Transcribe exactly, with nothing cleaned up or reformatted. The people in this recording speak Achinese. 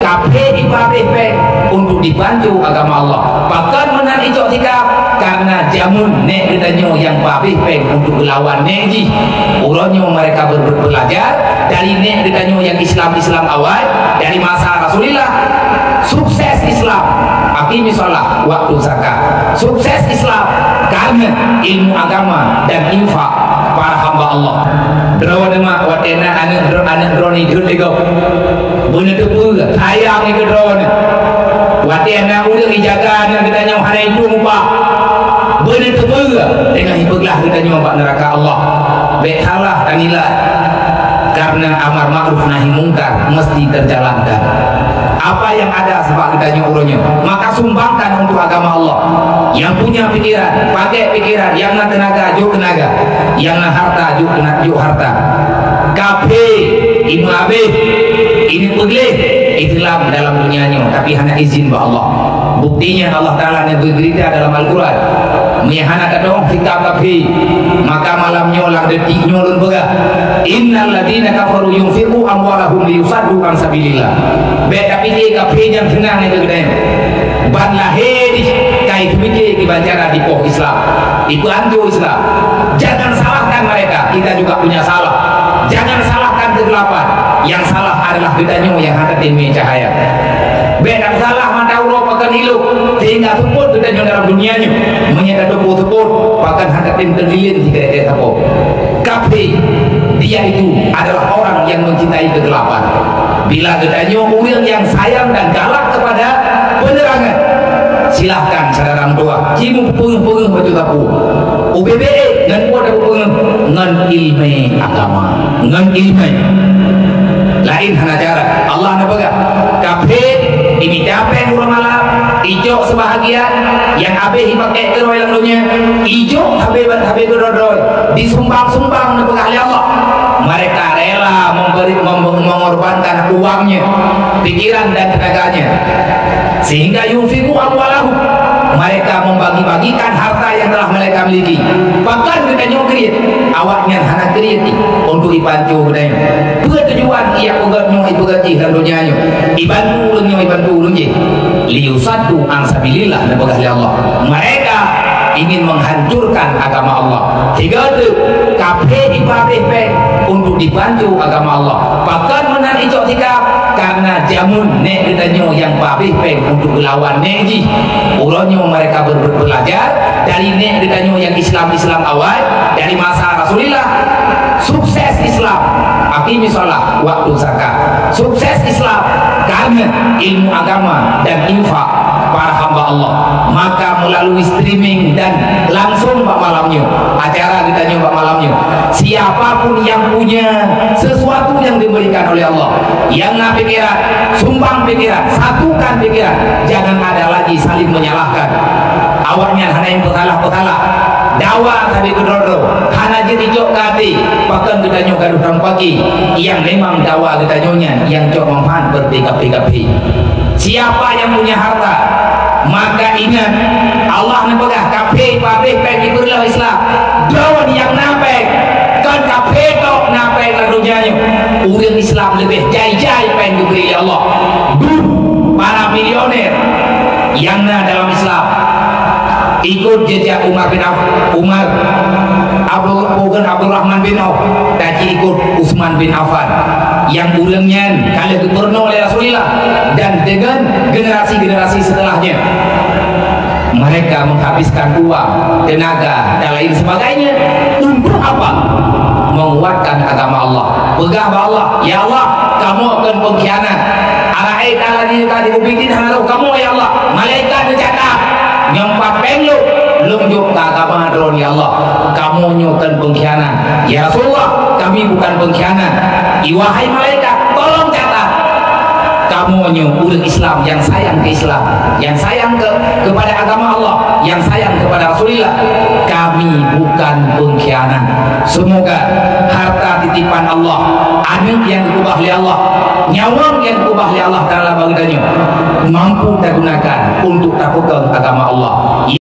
Akhé ipeuhabéh péng untuk dibantu agama Allah. Pakon meunan icok sikap? Karena jameun nèk geutanyoe nyang peuhabéh péng untuk geulawan nèk jih. Uroe nyoe mereka ber-, ber-, belajar dari nèk geutanyoe nyang Islam-Islam awai, dari masa Rasulullah. Sukses Islam, aqimis shalah, waktu zakat. Sukses Islam karena ilmu agama dan infak para hamba Allah. Droeneuh mak watèe na aneuk dro-, aneuk droeneuh jeuet lé gob. Beuneuh teupeue sayang keu droeneuh. Watèe na ureueng ijaga aneuk geutanyoe hana itueng upah. Beuneuh teupeue teungoh ipeuglah geutanyoe bak neuraka Allah. Bèk salah tanilai. Karena amar ma'ruf nahi mungkar mesti terjalankan. Apa yang ada sebab geutanyoe uroe nyoe, maka sumbangkan untuk agama Allah. Nyang punya pikiran, pakèk pikiran, nyang na teunaga, jok teunaga, nyang na harta, jok teuna-, jok harta. Kafé, imeuhabéh, imeupeugléh Islam dalam dunia nyoe, tapi hana izin bak Allah. Buktinya Allah Taala neugeurita dalam Al-Quran. Meunyo hana tatu'oh sikap kafé, maka malam nyoe lam detik nyoe lôn peugah, "Innal ladzina kafaru yunfiqu amwalahum liyusaddu an sabilillah." Bèk tapike kafé nyang seunang nyan keu geutanyoe. Ban lahé jih ka ipike kiban cara dipoh Islam, ipeuhanco Islam. Jangan salahkan mereka, kita juga punya salah. Jangan salahkan kegelapan, yang salah adalah geutanyoe nyang hana teurimong cahaya. Bèk tasalah mata uroe pakon ilok, sehingga seupôt geutanyoe dalam dunia nyoe. Meunyo tateupeue seupôt, pakon hana tem teulilén sigaréh sapo. Kafé, dia itu adalah orang yang mencintai kegelapan. Bila geutanyoe ureueng nyang sayang dan galak kepada penerangan, silahkan syedara meutuah, ci meupeungeuh-peungeuh bacut sapu. Ubé-bé ngon peue tapeungeuh, ngon ileumèe agama, ngon ileumèe. Laén hana cara. Allah neupeugah, kafé imita péng uroe malam, ijok seubahagian, nyang habéh ipakèk keudroe lam donya, ijok habéh ban habéh keudroe-droe, disumbang-sumbang neupeugah lé Allah. Mereka rela memberi, mem-, mengorbankan uangnya, pikiran dan tenaganya. Sehingga yunfiqu amwalahum, mereka membagi-bagikan harta yang telah mereka miliki. Pakon geutanyoe kriet, awaknyan hana kriet untuk ibantu geutanyoe. Peue tujuan ia peugöt nyoe, ipeugöt jih lam donya nyoe? Ibantu ureueng nyoe, ibantu ureueng jih. Liyusaddu an sabilillah, neupeugah lé Allah. Mereka ingin menghancurkan agama Allah. Sigoe teuk, kafé ipeuhabéh péng untuk dibantu agama Allah. Pakon meunan icok sikap? Karena jameun nèk geutanyoe nyang peuhabéh péng untuk geulawan nèk jih. Uroe nyoe mereka ber-, ber-, belajar dari nèk geutanyoe nyang Islam-Islam awai, dari masa Rasulullah. Sukses Islam, aqimis shalah, waktu zakat. Sukses Islam karena ilmu agama dan infak para hamba Allah. Maka melalui streaming dan langsung bak malam nyoe, acara geutanyoe bak malam nyoe, siapapun yang punya sesuatu yang diberikan oleh Allah, yang na pikiran, sumbang pikiran, satukan pikiran, jangan ada lagi saling menyalahkan. Awaknyan hana nyang peusalah-peusalah. Dawa sabe keudroe-droe, hana jeuet icok keu até, pakon geutanyoe gadôh tampaki, nyang memang dawa geutanyoe nyan nyang cok manfaat beureutée kafé-kafé. Siapa yang punya harta, maka ingat, Allah neupeugah, kafé pabéh péng jipeureuloh Islam. Droeneuh nyang na péng, kon kafé tok na péng lam donya nyoe. Ureueng Islam leubeh jai-jai péng geubri lé Allah. Duh, para milioner nyang na dalam Islam. Ikut jejak Umar bin Af-, Umar, Abdul, bukan Abdurrahman bin Auf, dan ikut Utsman bin Affan. Yang ureueng nyan ka lheueh geupurunoe lé Rasulullah dan dengan generasi-generasi setelahnya. Mereka menghabiskan uang, tenaga, dan lain sebagainya untuk apa? Menguatkan agama Allah. Peugah bak Allah, "Ya Allah, kamoe kon pengkhianat. Ara'aita alladzi yukadzibu biddin, hana roh kamoe, ya Allah." Malaikat neucatat, "Nyoe pat péng lôn, lôn jok keu agama droeneuh, ya Allah. Kamoe nyoe kon pengkhianat." "Ya Rasulullah, kami bukan pengkhianat." "Wahai malaikat, tolong catat. Kamoe nyoe ureueng Islam yang sayang ke Islam, yang sayang ke, kepada agama Allah, yang sayang kepada Rasulullah. Kami bukan pengkhianat." Semoga harta titipan Allah, aneuk nyang geukeubah lé Allah, nyawöng nyang geukeubah lé Allah Taala bak geutanyoe, mampu tagunakan untuk tapeugöt agama Allah.